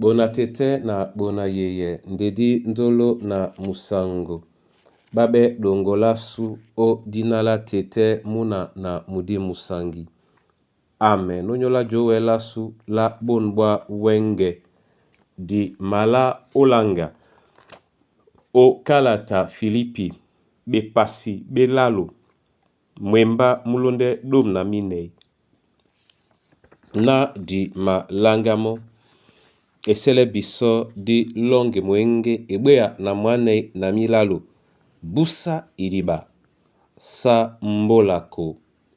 Bona tɛ́tɛ́ na bona yeyɛ ndedí ndolo na musaŋgo ɓá ɓɛ́ ɗoŋgo lásu ó dina lá tɛ́tɛ́ múna na mudí musaŋgi. Amen. Ónyólá jówɛ lásu lá bôn ɓwá wɛ́ŋgɛ̄ di malá ólaŋga ó kalata Filipi ɓepasi ɓé lálo, mwembá múlóndɛ́ 14. Ná di maláŋgá mɔ́, esɛ́lɛ́ bisɔ́ dí lɔ́ŋgi mwěŋgé eɓwéya na mwǎnɛ́ na mílalo, búsá idiɓa sá mbólako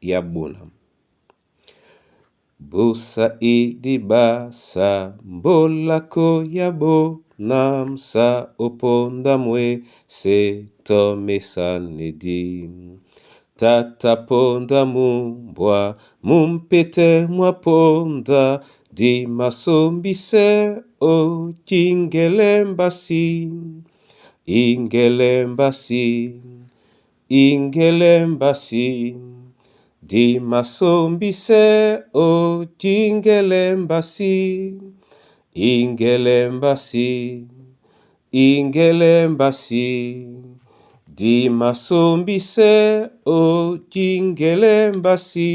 yá bonam. Busa idiɓa sa mbolako ya bonam sa oponda mwese tomesanedi. Tata ponda mumbwa mumpete mwa ponda di masombisɛ o jingelɛmbasi ingelɛmbasi ingelɛmbasi di masombisɛ o jingelɛmbasi ingelɛmbasi ingelɛmbasi di masombisɛ o jingelɛmbasi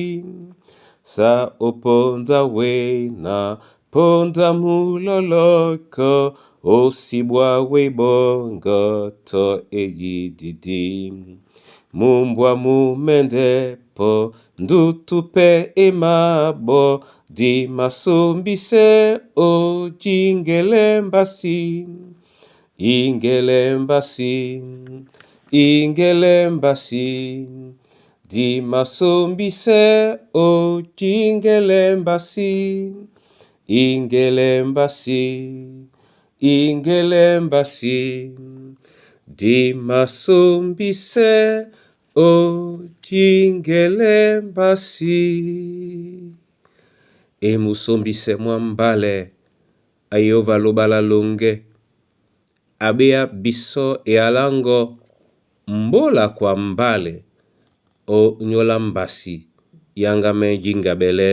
sa oponda wena ponda muloloko osibwa we bongo to eyididi mumbwa mumendepo ndutu pɛ emabɔ di masombisɛ o jingelɛmbasi ingelɛmbasi ingelɛmbasi di masombisɛ o jingelɛmbasi ingelɛmbasi ingelɛmbasi di masombisɛ o jingelɛmbasi. Emusombisɛ mwa mbálɛ a Yehova lobala longe abeya bisɔ ealáŋgɔ mbola kwa mbálɛ ó nyóla mbasi yáŋgamɛ jǐŋgabɛlɛ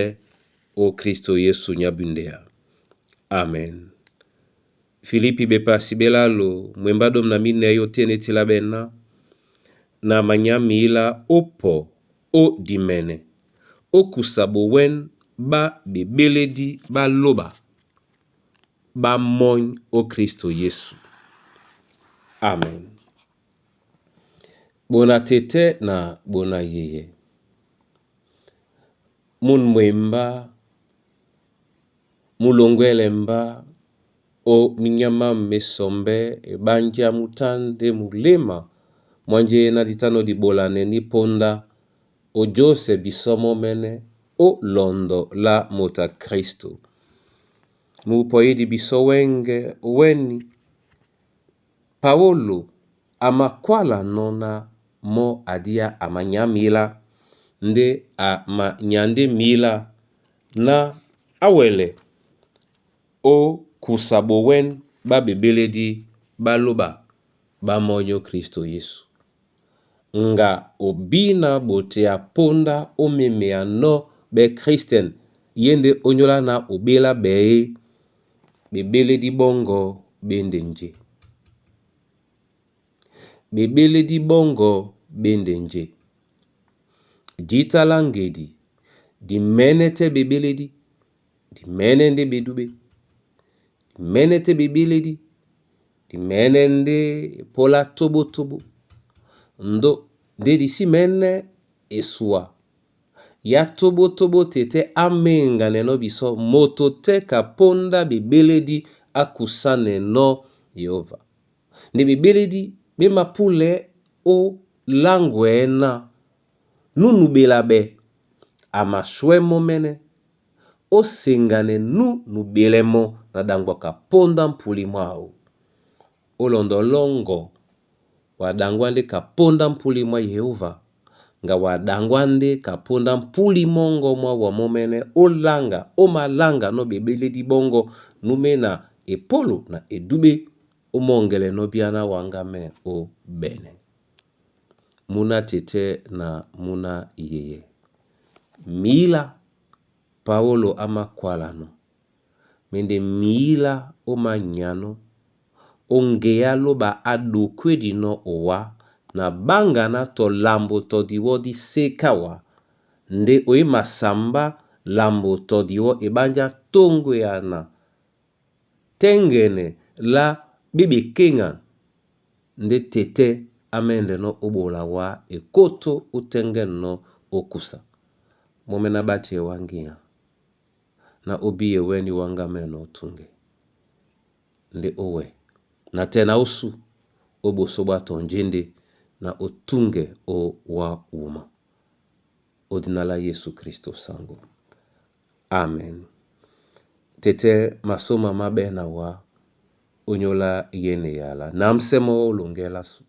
ó Kristo Yesu nyábundeya. Amen. Filipi ɓepasi ɓé lálo mwembá 14 oténē tila ɓɛná na manyá mǐlá ópɔ ó dimɛnɛ ó kusa bowɛ̌n ɓá ɓebélédí ɓá lóɓa ɓá mɔ́ny ó Kristo Yesu. Amen. Bona tɛ́tɛ́ na bona yeyɛ mún mwembá múlongwɛ́lɛ mbá ó minyá mám mé sɔmbɛ́ eɓánjá mútándé muléma mwánjéná dí tá nɔ́ diɓolanɛ ní póndá ó jósɛ bisɔ́ mɔ́mɛ́nɛ́ ó lɔndɔ lá moto a Kristo. Mupɔídi bisɔ́ wɛ́ŋgɛ̄ wɛ́ni, Paólo a makwálanɔ́ ná mɔ́ adíyá a manyá mǐlá ndé a manyá ndé mǐlá ná á wɛlɛ ó kusa ɓowɛ̌n ɓá ɓebélédí ɓá lóɓa ɓá mɔ́ny ó Kristo Yesu. Ŋga obína ɓotea póndá ó memeanɔ́ ɓɛ́ Kristen ye ndé ónyólá ná o ɓélá ɓɛ̌ é, ɓebélédí ɓɔ́ŋgɔ̄ ɓé ndé njé. Ɓebélédí ɓɔ́ŋgɔ̄ ɓé ndé njé. Jǐta lá ŋgedi di mɛ̌nɛ́ tɛ́ ɓebélédí, di mɛ̌nɛ́ ndé ɓedúɓe. Di mɛ̌nɛ́ tɛ́ ɓebélédí, di mɛ̌nɛ́ ndé póla tóbótóbó. Ndó ndé di sí mɛ̌nɛ́ esua yá tóbótóbó tɛ́ á méŋganɛnɔ́ bisɔ́ moto tɛ́ ka póndá ɓebélédí á kusánɛnɔ́ Yehova. Ndé ɓebélédí ɓé mapúlɛɛ́ ó láŋgwɛɛ́ ná nú nubela ɓɛ a mashwɛ́ mɔ́mɛ́nɛ́, ó seŋganɛ nú nubelɛ mɔ́ na ɗaŋgwa ka póndá mpuli mwáō. Ó lɔndɔ lɔ́ŋgɔ wa ɗaŋgwá ndé ka póndá mpúli mwá Yehova ŋga wa ɗaŋgwá ndé ka póndá mpúli mɔ́ŋgɔ mwáwa mɔ́mɛ́nɛ́ ó láŋga ó maláŋganɔ́ ɓebélédí ɓɔ́ŋgɔ̄ númé na epólo na edúɓe ó mɔ́ŋgɛlɛnɔ́ bíá ná wáŋgámɛ́ ó ɓɛnɛ. Múná tɛ́tɛ́ na múná yeyɛ. Mǐlá Paólo á mákwálanɔ́. Mɛ ndé mǐlá ó ó manyánɔ́ ó ŋgeá lóɓa á dokwédinɔ́ owá na ɓáŋganá tɔ lambo tɔ diwɔ́ dí séka wá ndé o í masambá lambo tɔ diwɔ́ eɓánjá toŋgoyana tɛ́ŋgɛnɛ lá ɓé ɓekéŋan ndé tetɛ́ á mɛ́ndɛnɔ́ ó ɓola wá ekótó ó tɛ́ŋgɛ́nɛnɔ́ ó kusa. Mɔ́mɛ́ ná ɓátiɛ wá ŋgínya na ó bíyɛ wɛ́ni wáŋgámɛ́nɛ́ ó túŋgɛ ndé ó wɛ na tɛ́ na ósû ó ɓosó ɓwá tɔ̀njéndé na ó túŋgɛ ó wá wuma. Ó dina lá Yesu Kristo sango. Amen. Tetɛ masôma má ɓɛ́ na wá ónyólá yéne yala na msɛ́ mɔ́ ó longɛ lásu.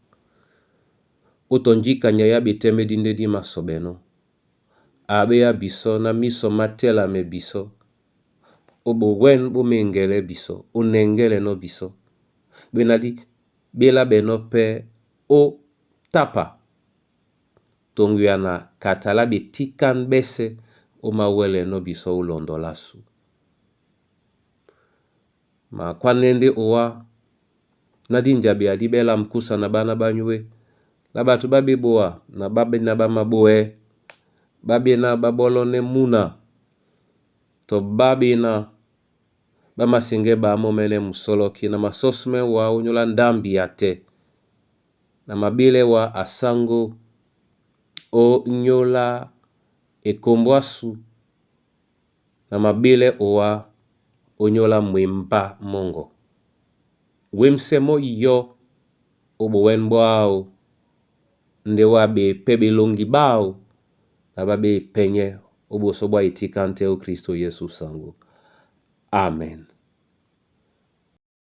Ó tɔ̀ njíka nyay á ɓetɛ́mbɛ́dí ndé dí māsɔɓɛnɔ́. A ɓéá bisɔ́ ná mísɔ má tɛ́lamɛ bisɔ́. Ó ɓowɛ̌n ɓó mēŋgɛlɛ́ bisɔ́, ó nɛŋgɛ́lɛnɔ́ bisɔ́. Ɓéná dí ɓéláɓɛnɔ́ pɛ́ ó tápa toŋgoyana kata lá ɓetíkán ɓɛ́sɛ̄ ó māwɛ́lɛnɔ́ bisɔ́ ó lɔndɔ lásû. Makwánɛ́ ndé owá ná dí njabea dí ɓɛ́ lá mkúsa na ɓána ɓá nyúe lá ɓato ɓá ɓeboa na ɓá ɓéná ɓá maɓóɛ́, ɓá ɓéná ɓá ɓɔ́lɔ́nɛ́ múna tɔ ɓá ɓéná ɓá māseŋgɛ́ ɓaámɔ́mɛ́nɛ́ musɔ́lɔ́kí na masɔ́súmɛ́ wá ónyólá ndámbi a tɛ́ na maɓílɛ́ wá asáŋgó ó nyólá ekombo ásu na maɓílɛ́ owá ónyólá mwembá mɔ́ŋgɔ. Wémsɛ́ mɔ́ yɔ́ ó ɓowɛ̌n ɓwáō ndé wá ɓeepɛ́ ɓelɔŋgi ɓáō na ɓá ɓéepɛ́nyɛ́ ó ɓosó ɓwá etíkántɛ́ ó Kristo Yesu saŋgó. Amen.